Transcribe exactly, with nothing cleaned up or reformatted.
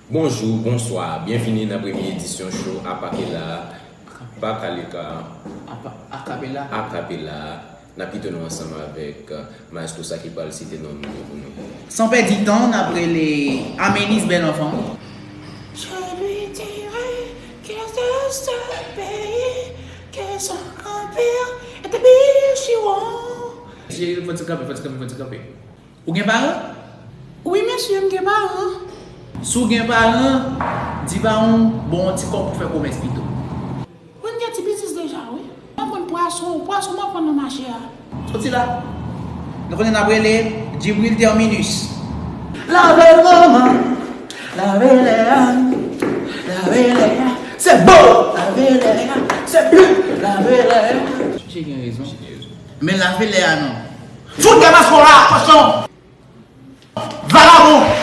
Bonjou, bonswa, byenvini nan premye edisyon show Apakela, Bakaleka, Akapela. Akapela. N ap kite nou ansanm avèk maestro sa ki pral site non nou yo pou nou. San pèdi tan, n ap rele Aménis Bèl Anfan. Je lui dirai que c'est ce pays que son grand-père était bichon. Fò ti kanpe, fò ti kanpe, fò ti kanpe. Ou gen paran? Wi, mesye, m gen paran. Si w gen paran, di paran w ba w yon ti kòb pou fè komès pito. Wi, m gen ti biznis deja, wi. M ap vann pwason, pwason m ap vann nan mache a. Soti la. Nou konnen n ap rele Djibril Terminus. Lave manman, lave lè a, lave lè a, se bo, lave lè a, se blu, lave lè a. Misye gen rezon. Men lave lè a non. Fout diaspora, kochon! Vagabon!